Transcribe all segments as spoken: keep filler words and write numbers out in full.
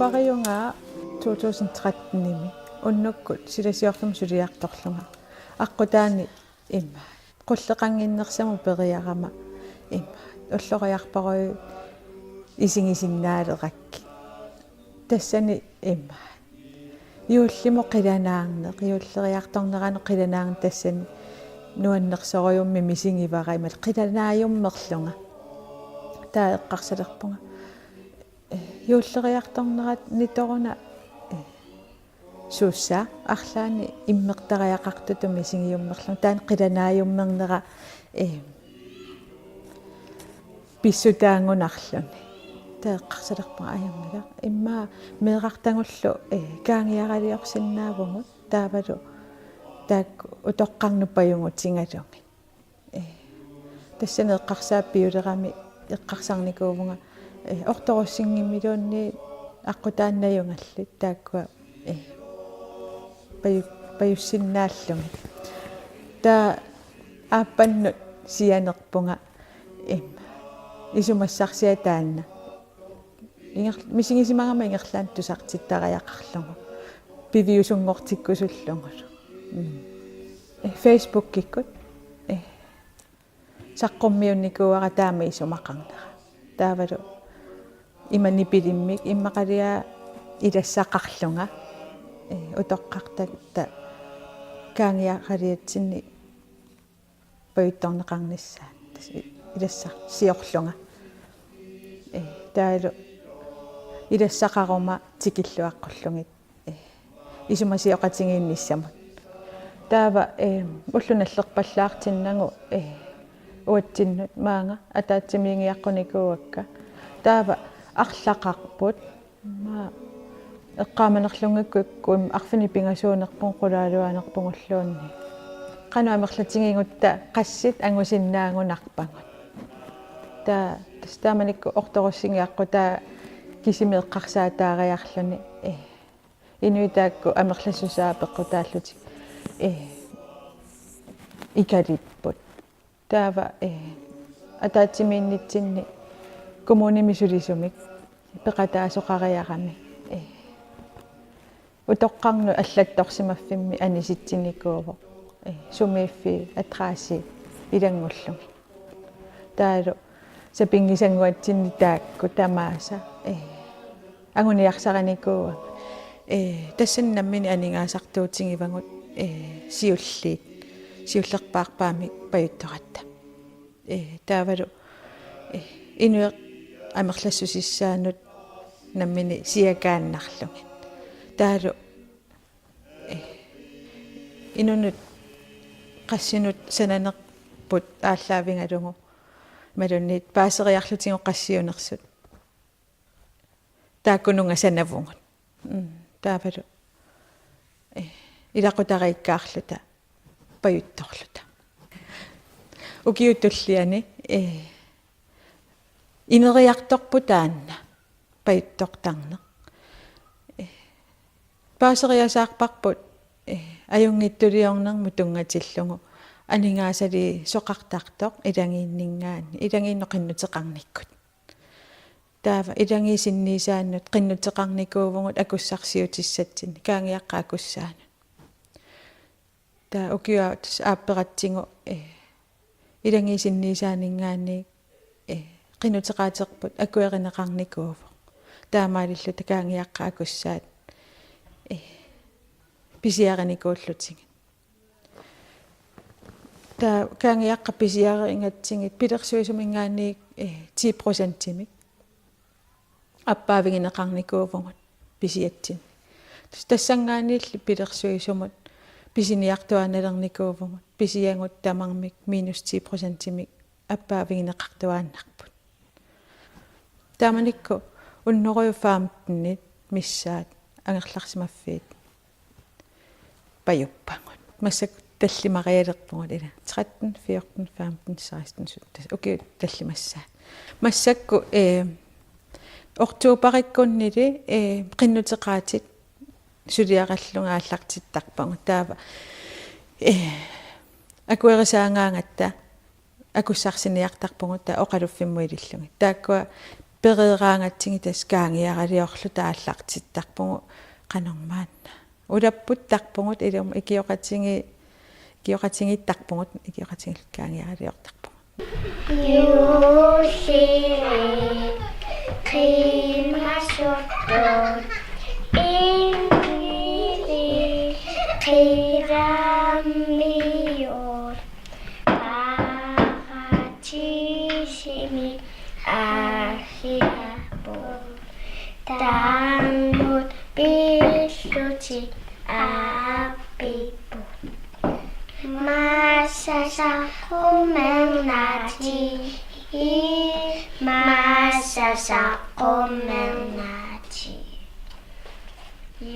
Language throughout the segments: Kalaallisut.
Pariunga to tusind tretten-imi unnukkut silasiorfimmut suliartorlunga aqqutaani immaqa qulleqannginnersamut periarama immaqa ulloriarparuit isigisinnaaleqakkit. Tassani immaqa juullimut qilanaarneq, juulleriartorneranut qilanaarneq tassani nuannersorujussuarmik misigivara imaluunniit qilanaajummerlunga. Taava eqqarsalerpunga: Juulleriartorneranitoruna suussa arlaanni immertariaqartutut misigiummerlunga, taanna qilanaajummerneranut pissutaanngunarluni. Taava eqqarsalerpunga: Ajunngilaq, immaqa meerartagullu kaangiaraliorsinnaavugut, taavalu taakku utoqqarnut pajugutigalugit. Tassani eqqarsaat piulerami eqqarsarnikuuvunga ortorussinngimmiluunniit aqqutaani najugallit taakkua paju-, pajussinnaallugit. Taava aappannut sianerpunga isumassarsiaq taanna. Inger-, misigisimagama ingerlaannaq tusartittariaqarlugu. Piviusunngortikkusullugulu. Facebookikkut saqqummiunnikuuara taama isumaqarnera. Taavalu ima nipilimmik immaqaliaq ilassaqarlunga utoqqartatta kaangiaqaliatsinni pajuttorneqarnissaat. Tassa ilassarsiorlunga. Taavalu ilassaqaruma tikilluaqqullugit isumasioqatigiinnissamut. Taava ulloq nallerpallaartinnagu uatsinnut maanga ataatsimiigiaqqunikuuakka. Taava arlaqarput Immaqa eqqaamanerlunngikkukkut arfineq-pingasuunerput qulaaluaanerpugulluunniit. Qanoq amerlatigigutta qassit angusinnaagunarpagut. Taava tassa taamanikkut ortorussinngikkukkit taava kisimi eqqarsaataariarluni. Inuit taakku amerlassusaa peqqutaallutik ikalipput. Taava ataatsimiinnitsinni kommunimi sulisumik peqataasoqariarami utoqqarnut allattorsimaffimmi anisitsinikuuvoq sumiiffii adressi ilanngullugit. Taavalu sapinngisannguatsinni taakku tamaasa anguniarsarinikuuagut. Tassani nammineq aningaasartuutigivagut siulliit, siullerpaarpaamik pajuttoratta. Taavalu inuit amerlassusissaannut nammineq siakaannarlugit. Taavalu inunut qassinut sananerput aallaavigalugu imaluunniit paaseriarlutigu qassiunersut. Taakkununnga sanavugut. Taavalu ilaqutariikkaarluta pajuttorluta. Ukiup tulliani ineriartorpoq taanna pajuttortarneq. Paaseriasaarparput ajunngitsuliornermut tunngatillugu aningaasaliisoqartartoq ilagiinninngaanniit, ilagiinnut qinnuteqarnikkut. Taava ilagiit sinniisaannut qinnuteqarnikuuvugut akussarsiutissatsinnik, Kaangiaqqap akussaanut. Taava ukiup aapperatsigu ilagiit sinniisaanninngaanniit qinnuteqaaterput akuerineqarnikuuvoq. Taamaalilluta Kaangiaqqap akussaat pisiarinikuullutigit. Taava Kaangiaqqap pisiarigatsigit pilersuisuminngaanniit ti procentimik appaavigineqarnikuuvugut pisiatsinnik. Tassanngaanniilli pilersuisumut pisiniartuaannalernikuuvugut, pisiagut tamarmik minus ti procentimik appaavigineqartuaannarput. Taamanikkut unnoruju femtenit missaat angerlarsimaffiit pajuppagut. Massakkut tallimarialerpugut ila tretten, fjorten, femten, seksten, sytten. Ukiut tallimassaat. Massakkut oktoberikkunnili qinnuteqaatit suliarallunga aallartittarpagut. Taava akuerisaagaangatta akussarsiorniartarpugut taava oqaluffimmut ilillugit. Taakkua pereeraangatsigit tassa kaangiaraliorluta aallartittarpugut qanormaanna. Ulapputtarpugut ilumut ikioqatigi-, ikioqatigiittarpugut, ikioqatigiilluta kaangiaraliortarpugut. Juullimi qiimasuttut immili qirammiut. Paratiisimi aahiapput. Taamut pillutik aappipput. Massassaq qummernaatii, massassaq qummernaatii.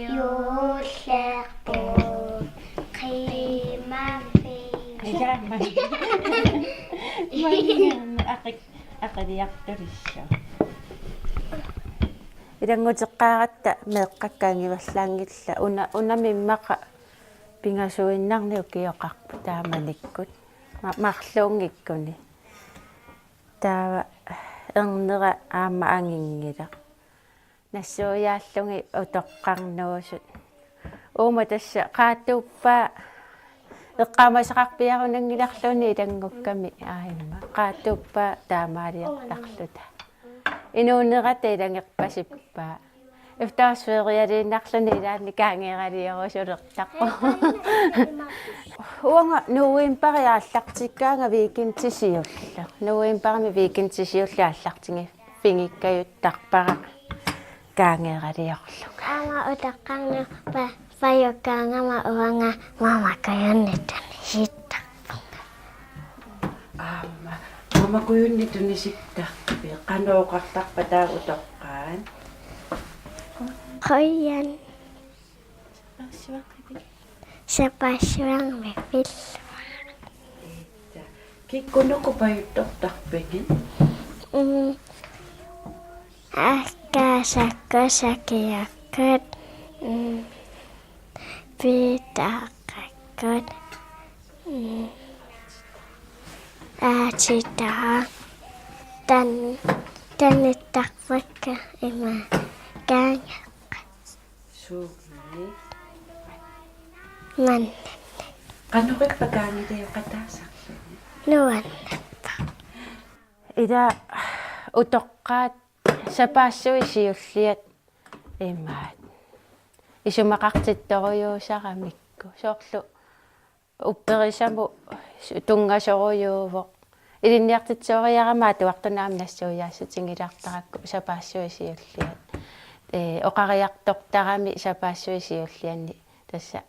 Juullerput qimaviit. Ila, ma-, ma-, aqi-, aqiliartulissaaq. Ilannguteqqaaratta meeqqakka angivallaanngillat, una, unami immaqa pingasuinnarnik ukioqarput taamanikkut. Ma-, marluunngikkuni. Taava ernera aamma anginngilaq. Nassuiaallugit utoqqarnuusut. Uuma tassa qaatuuppaa, eqqaamasaqarpiarunanngilarluunniit ilanngukkami aamma. Qaatuuppaa taamaaliortarluta. Inuunerata ilanngerpasippaa. Efterårsferialiinnarluni ilaanni kaangiaraliorusulertarpugut. Uanga novembari aallartikkaanga weekendit siulleq. Novembarimi weekendit siulleq aallartigiffigikka juttarpara kaangiaraliorlunga. Aamma utoqqarnerpa-, pajukkaangama uanga mamakujunnik tunisittarpunga. Aamma, mamakujunnik tunisittarpit, qanoq oqartarpa taava utoqqaat? Qujan. Sapaassuarmi pilluarit. Kikkut uku pajuttortarpigit? Mm. Akkasakkut, sakiakkut, mm, piitaqakkut, mm, aatitaat, tan-, tanittarpakka ima kaanga. Suummik? Manna. Qanoq ippa kaangilioqataasarluni? Nuannerpoq. Ila utoqqaat sapaassuit siulliat imaat. Isumaqartittorujussuusaramikku. Soorlu upperisamut tunngasorujuuvoq. Ilinniartitsisooriarama atuartunut aamma nassuiaassutigilaartarakku sapaassuit siulliat. Ee, oqariartortarami sapaassuit siullianni. Tassa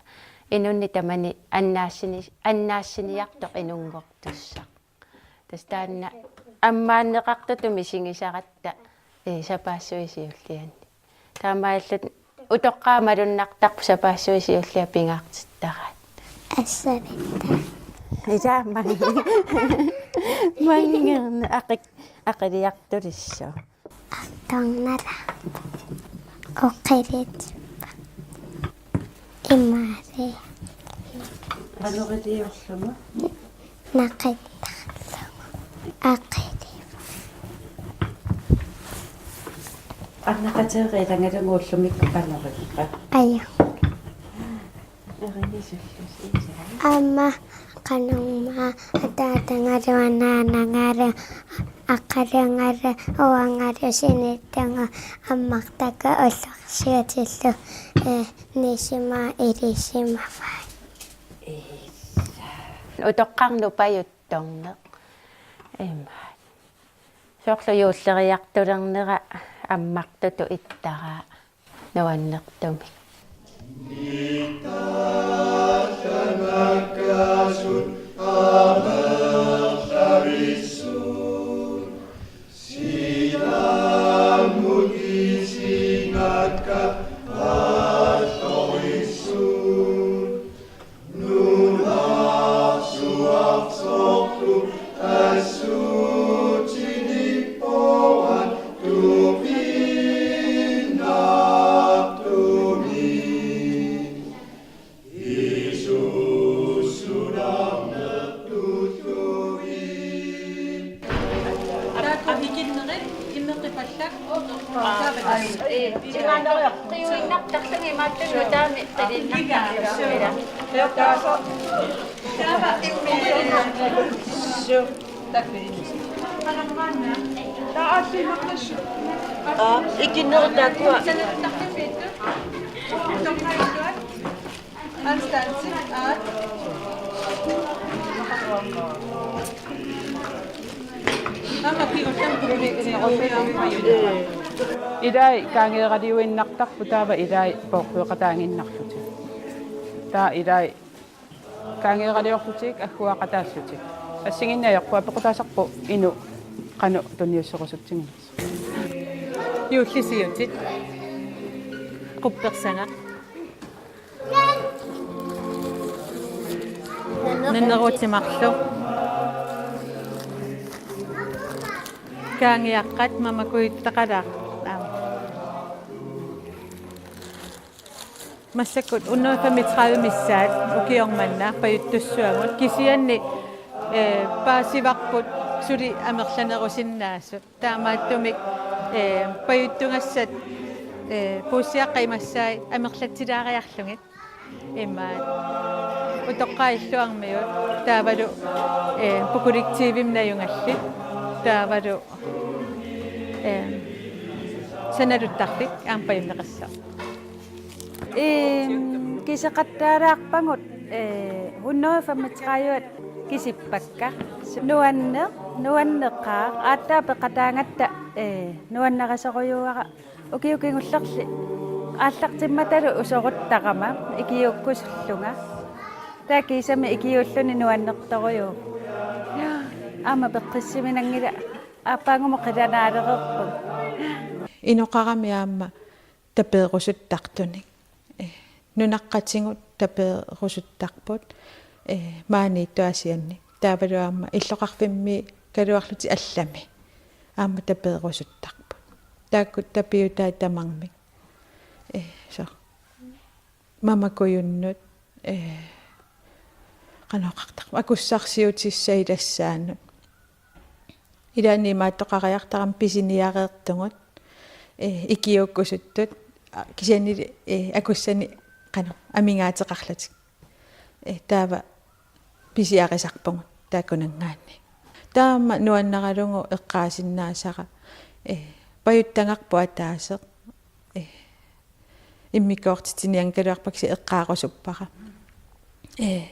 inunnik tamanit annaassini-, annaassiniartoq inunngortussaq. Tassa taanna ammaanneqartutut misigisaratta, ee, sapaassuit siullianni. Taamaalilluta utoqqaat malunnartarput sapaassuit siulliat pingaartittaraat. Assavittaa. Ila mang-, manngerneq aqi-, aqiliartulissaaq. Artornalaarpoq. Oqilutippoq. Imaali. Qanoriliorluma? Naqittarlugu. Aqili. Arnaqateeqqat ilangalugit ullumikkut qanorippat? Ajo. Erinisullusi. Aamma qanormaa ataatagalu anaanagalu aqqalungalu uangalu sinittunga ammartakka ullorsiutillu, eh, nisimaa ilisimavai. Issa. Utoqqarnut pajuttorneq. Imaat. Soorlu juulleriartulernera ammartutut ittaraa nuannertumik. Ee, qiuinnartarlunga imaattunut taami qiuinnartarlunga. Aa, ikinnerut taakkua. Ilai kaangeeraliuinnartarput taava ilai poortueqataaginnarlutik. Taava ilai kaangeeraliorlutik agguaqataallutik. Assigiinneq ajorput apeqqutaasarpoq inuk qanoq tunniusserusutsiginersoq. Juullisiutit. Quppersagaq. Nanneruutit marluk. Kaangiaqqat mamakujuttaqalaaq. Aamma. Massakkut hundrede femogtredive missaat ukioq manna pajuttussuagut kisianni, eh, paasivarput suli amerlanerusinnaasut. Taamaattumik, eh, pajuttugassat, eh, puussiaqqat imassai amerlatsilaariarlugit. Imaat utoqqaat illuarmiut taavalu, eh, pukollektivimi najugallit taavalu, eh, sanaluttarfik aamma pajunneqassaaq. Ehm, kiseqattaalaarpagut, eh, hundrede femogtredive kisippakka. Nuanneq, nuanneqaaq, aatsaat peqataagatta, eh, nuannarisorujuara. Ukiut kingullerni aallartimmatalu usoruttarama ikiuukkusullunga. Taava kiisami ikiuulluni nuannertorujuuvoq. Aamma peqqissiminanngilaq, aappaagumut qilanaalereerpunga. Inoqarami aamma tapeerusuttartunik. Eh, nunaqqatigut tapeerusuttarput, eh, maaniittup Aasianni. Taavalu aamma illoqarfimmiikkaluarlutik allami. Aamma tapeerusuttarput. Taakku tapiutaat tamarmik. Eh, so. Mamakujunnut, eh, qanoq oqartarpa, akussarsiutissat ilassaannut. Ilaanni imaattoqariartarami pisiniareertugut, eh, ikiuukkusuttut, a, kisiannili, eh, akussani qanoq amigaateqarlutik. Eh, taava pisiarisarpugut taakkunanngaanniit. Taama nuannaralugu eqqaasinnaasara, eh, pajuttagarput ataaseq, eh, immikkoortitsinianngikkaluarpara kisianni eqqaarusuppara. Eh,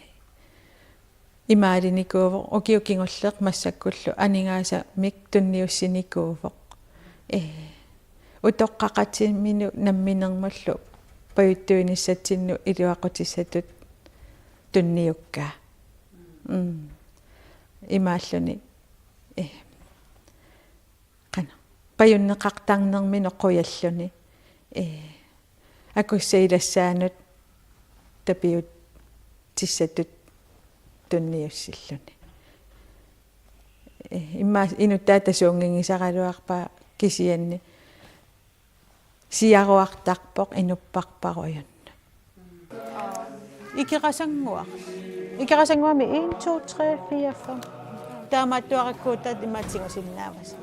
imaalinikuuvoq, ukiut kingulleq massakkullu aningaasamik tunniussinikuuvoq. Eh, utoqqaqatiminut namminermullu pajuttuinissatsinnut iluaqutissatut tunniukkaa. Mm. Imaalluni, eh, qanoq, pajunneqartarnerminut qujalluni, eh, akussat ilassaannut tapiutissatut tunniussilluni. Eh, immaqa inuttaata suunngigisaraluarpaa kisianni siaruartarpoq inupparparujunnut. Ikerasannguaq. Ikerasannguami en, to, tre, fire, fem. Taamaattuarakku taava imaattuusinnaavasi.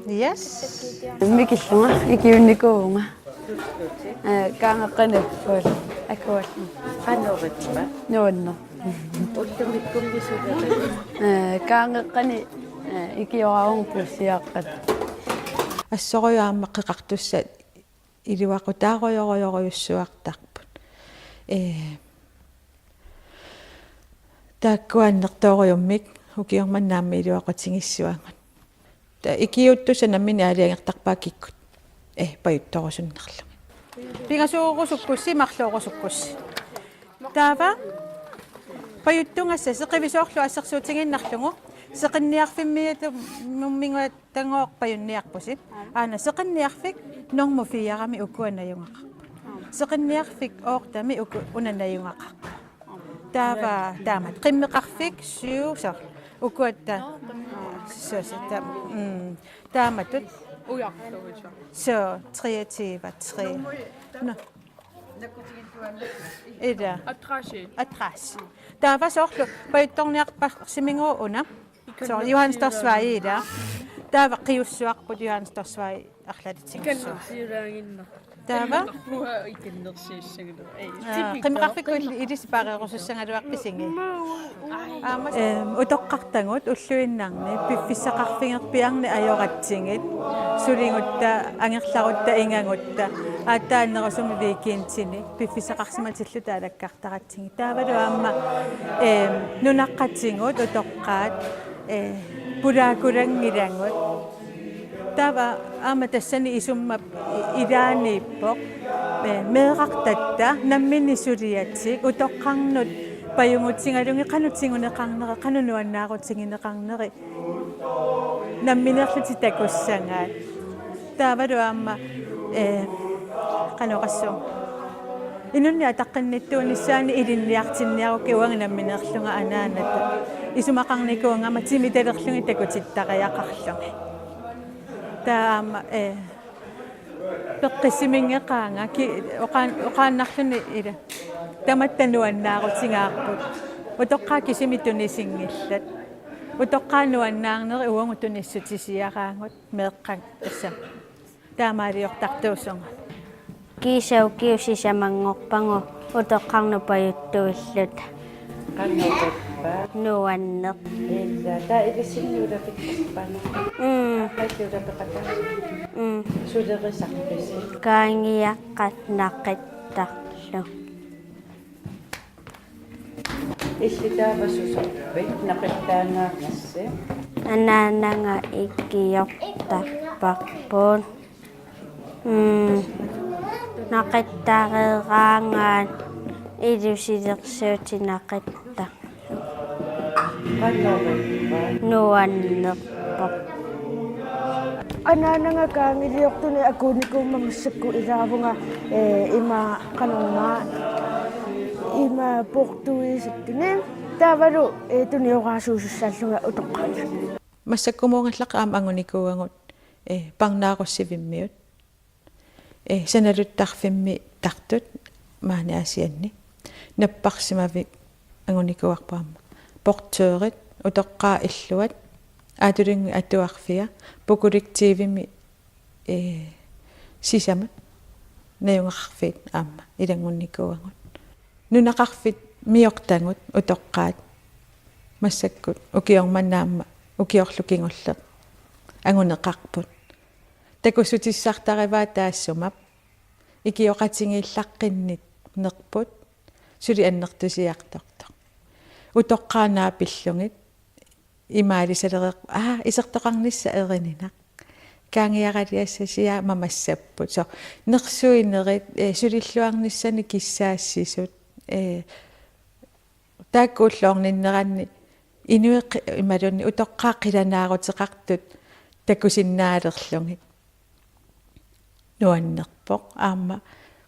Yes. Mikillunga, ikiuunnikuuvunga. Eh, kaangeqqani akual-, akuallunga. Qanoq oqarpa? Nuanneq. Ullumikkut misugalugu. Eh, kaangeqqani, eh, ikioraavunga puussiaqqat. Assorujuk aamma qeqartussat iluaqutaarujorujorujussuartarput. Eh, taakkua annertoorujummik ukioq manna aamma iluaqutigissuagut. Taava ikiuuttussat nammineq aalajangertarpaat kikkut, eh, pajuttorusunnerlugit. Pingasoorusukkussi, marloorusukkussi. Taava pajuttugassasi qivisoorlu assersuutigiinnarlugu seqinniarfimmiittumminnguatagooq pajunniarpusi. Aana seqinniarfik normu firemi ukua najugaqarput. Seqinniarfik ottemi uku una najugaqarpoq. Taava taamatut qimmeqarfik syv, soorlu ukuatta. Så, så, ta-, mm, taamatut. Så, treogtyve, tre. Nå. Ila. Adresse. Adresse. Taava soorlu pajuttorniarparsimiguuvoq una. Soorlu Johannes Torsvig ila. Taava qiussuarput Johannes Torsvig Arlaatitsinngussua. Taava? Aa, qimeqarfikkut ilissi paarerusussagaluarpisi? Aamma, ehm, utoqqartagut ulluinnarni piffissaqarfigerpiarni ajoratsigit, suligutta, angerlarutta, ingagutta, aatsaat nerusumik weekendini piffissaqarsimatilluta alakkartaratsigit. Taavalu aamma, ehm, nunaqqatigut utoqqaat, eh, pulaakulanngilagut. Taava aamma tassani isummat i-, ilaaniippoq, eh, meerartatta namminneq suliatik utoqqarnut pajugutigalugit qanoq tiguneqarneri, qanoq nuannaarutigineqarneri nammineerlutik takussagaat. Taavalu aamma, eh, qanoq oqassuunga. Inunnik ataqqinnittuunissaannik ilinniartinniarukkit uanga nammineerlunga anaanatut. Isumaqarnikuuvunga aamma timitalerlugit takutittariaqarlugit. Taava aamma, eh, peqqissiminngeqaanga ki-, oqaan-, oqaannarluni ila. Tamatta nuannaarutigaarput. Utoqqaat kisimik tunisinngillat. Utoqqaat nuannaarneri uagut tunissutisiaraagut meeqqat tassami. Taamaaliortartuusunga. Kiisa ukiut sisamanngorpagut utoqqarnut pajuttuilluta. Qanoq ippa? Nuanneq. Ila, taava ilissinni ulapikkappana? Mm. Qanoq ulapeqataa? Mm. Sulerisarpisi? Qaangiaqqat naqittarlugit. Illit taava susorpit naqittaangaarnassi? Anaanaga ikiortarparput. Mm. Naqittareeraangat ilusilersuutit naqittarlugit. Qanoq ippa? Nuannerpoq. Anaanaga qaangiliortunik akuunnikuummat massakkut ilaavunga, eh, ima qanormaa, ima portuisattuni. Taavalu, eh, tunioraasuusussaallunga utoqqaannut. Massakkumuugallaqqaaq aamma angunikuuagut, eh, parnaarussivimmiut. Eh, sanaluttarfimmi tartut maani Aasianni. Napparsimavik angunikuuarput aamma. Portørit, utoqqaat illuat, Aatulingui Atuarfia, Pukollektivimi, eh, sisamat, najugaqarfiit aamma ilanngunnikuuagut. Nunaqarfimmiortagut utoqqaat massakkut ukioq manna aamma ukiorlu kingulleq anguneqarput. Takussutissartaraat taassuma ikioqatigiillartinnerput suli annertusiartortoq. Utoqqaat naapillugit imaalisalereerput, aa, isertoqarnissaq erininaq. Qaangiaraliassasiaa mamassapput. So, nersuinerit, eh, sulilluarnissanik kissaassisut, eh, taakkuulluarninneranni inuit qi-, imaluunniit utoqqaat qilanaaruteqartut takusinnaalerlugit. Nuannerpoq. Aamma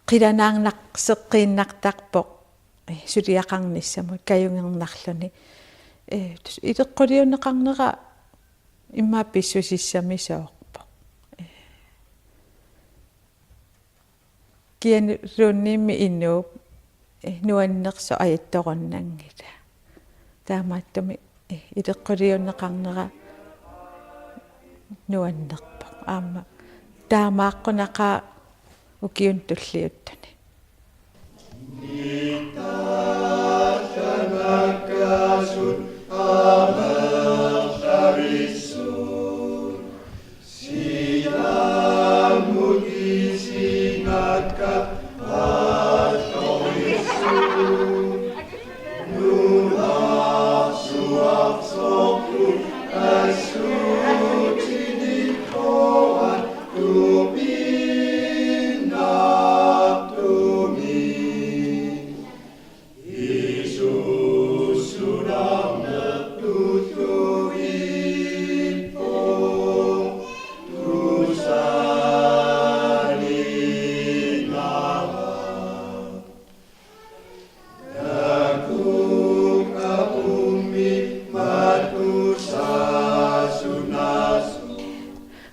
qilanaarnarseqqiinnartarpoq, eh, suliaqarnissamut kajungernarluni. Eh, tus-, ileqquliunneqarnera immaqa pissusissamisoorpoq. Eh, kialuunniimmi inuup, eh, nuannersoq ajattorunnanngilaq. Taamaattumik, eh, ileqquliunneqarnera nuannerpoq. Aamma taamaaqqunaqaaq ukiuni tulliuttuni.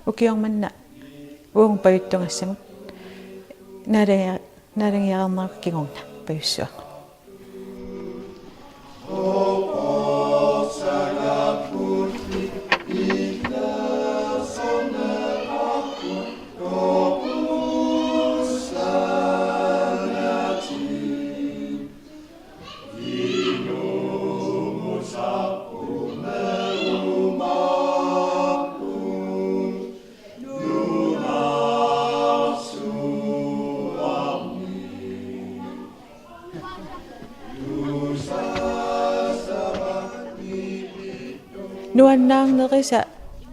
Ukioq manna uagut pajuttugassagut. Naalagia-, naalagiareernerup kingorna pajussuagut. Nuannaarnerisa,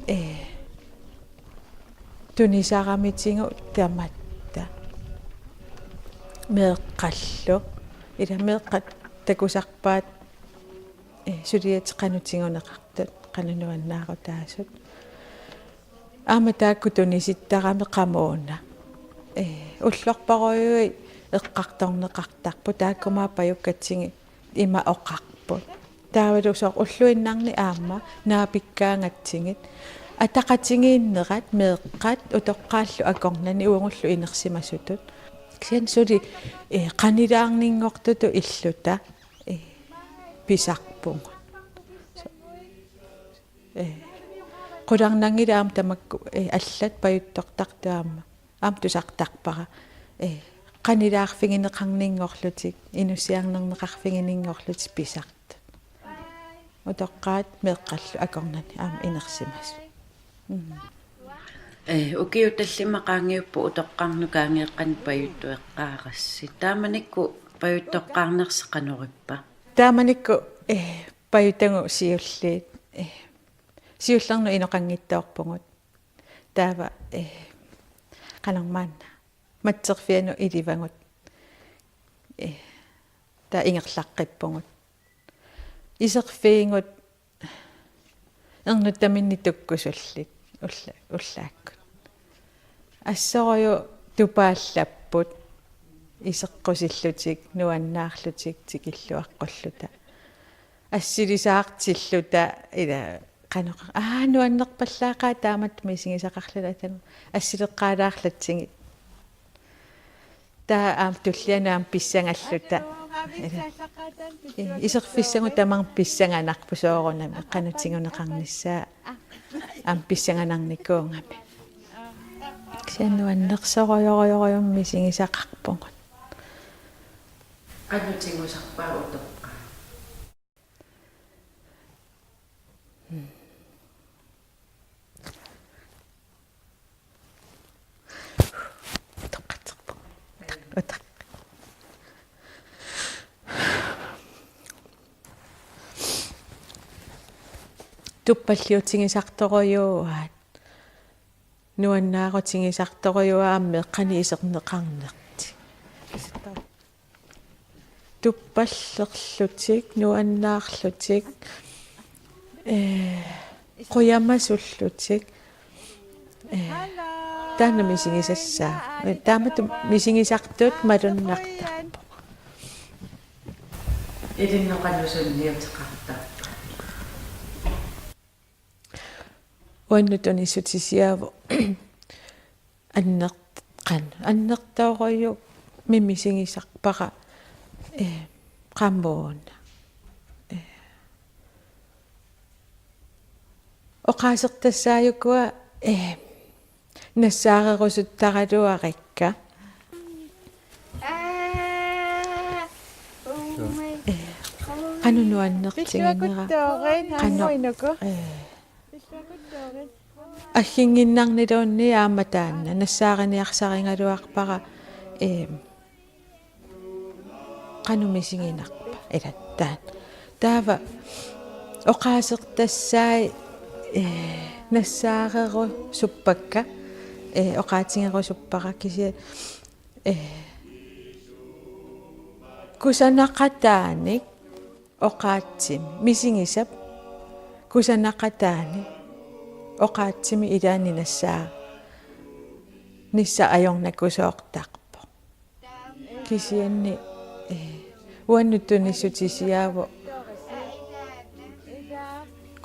eh, tunisaramitigut tamatta. Meeqqallu. Ila meeqqat takusarpaat, eh, suliat qanoq tiguneqartut, qanoq nuannaarutaasut. Aamma taakku tunisittarami qamuuna. Eh, ullorparujuit eqqartorneqartarput, taakkumaat pajukkatsigit ima oqarput. Taavalu soorlu ulluinnarni aamma naapikkaangatsigit. Ataqatigiinnerat meeqqat utoqqaallu akornanni uagullu inersimasutut. Kisianni suli, eh, qanilaarninngortutut illuta, eh, pisarpugut. So, eh, qularnanngilaq aamma tamakku, eh, allat pajuttortartut aamma. Aamma tusartarpara. Eh, qanilaarfigineqarninngorlutik, inussiarnerneqarfigininngorlutik pisartut. Utoqqaat meeqqallu akornanni aamma inersimasut. Mm. Eh, ukiut tallimat qaangiupput utoqqarnut qaangeeqqanik pajuttoqqaarassi. Taamanikkut pajuttoqqaarnersi qanorippa? Taamanikkut, eh, pajutagut siulliit. Eh, siullernut inoqanngitsoorpugut. Taava, eh, qanormaanna. Matserfianut ilivagut. Eh, taava ingerlaqqippugut. Iserfiigut ernuttaminnik tukkusullit ulla-, ullaakkut. Assorujuk tupaallapput iseqqusillutik, nuannaarlutik, tikilluaqqulluta. Assilisaartilluta ila qanoq. Aa, nuannerpallaaqaat taamatut misigisaqarluta taanna. Assileqqaalaarlatsigit. Taava aamma tullianut aamma pissangalluta. Ila. Iserfissagut tamarmik pissanganarput soorunami qanoq tiguneqarnissaa aamma pissanganarnikuugami. Kisianni nuannersorujorujussuarmik misigisaqarpugut. Qanoq tigusarpaat utoqqaat? Utoqqatserpoq. Utoq-, utoq-. Tuppalliutigisartorujuuaat. Nuannaarutigisartorujuuaat aamma meeqqanik iserneqarnertik. Tuppallerlutik, nuannaarlutik, eh, qujamasullutik, eh, taanna misigisassaaq. Taamatut misigisartut malunnartarpoq. Ilinnut qanoq sunniuteqartarpa? Uannut tunissutisiaavoq anner-, qan-, annertoorujussuarmik misigisarpara, eh, qamuuna. Eh. Oqaasertassaajukua, eh, nassaarerusuttaraluarikka. Eh, qanoq nuannertiginera. Qanoq. Eh. Agginnginnarniluunniit aamma taanna nassaariniarsarigaluarpara, eh, qanoq misiginarpa ilattaat. Taava oqaasertassai, eh, nassaarerusuppakka, eh, oqaatigerusuppara kisianni, eh, kusanaqataanik oqaatsimi, misigisap kusanaqataanik oqaatsimi ilaanni nassaanissaq ajornakusoortarpoq. Kisianni, eh, uannut tunissutisiaavoq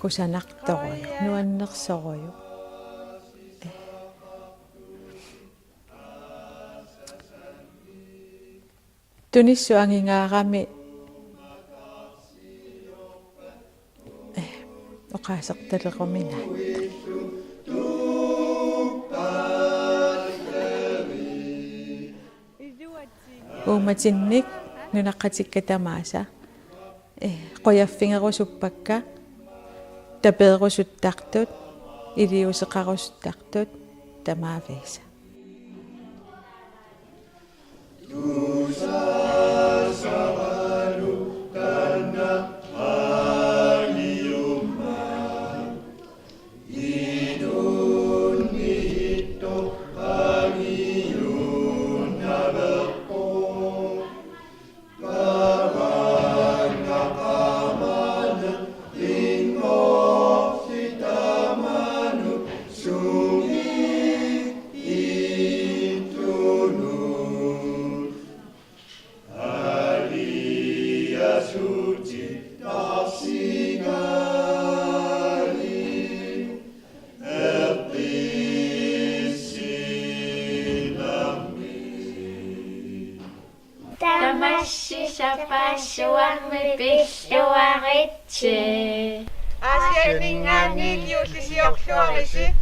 kusanartorujuk, nuannersorujuk. Eh. Tunissut angingaarami, eh, oqaasertaleruminaattoq. Uummatinnik nunaqqatikka tamaasa, eh, qujaffigerusuppakka, tapeerusuttartut, iliuuseqarusuttartut, tamaviisa. Tamassi sapaassuarmi pilluaritsi. Aasianninngaanniit juullisiorluarisi.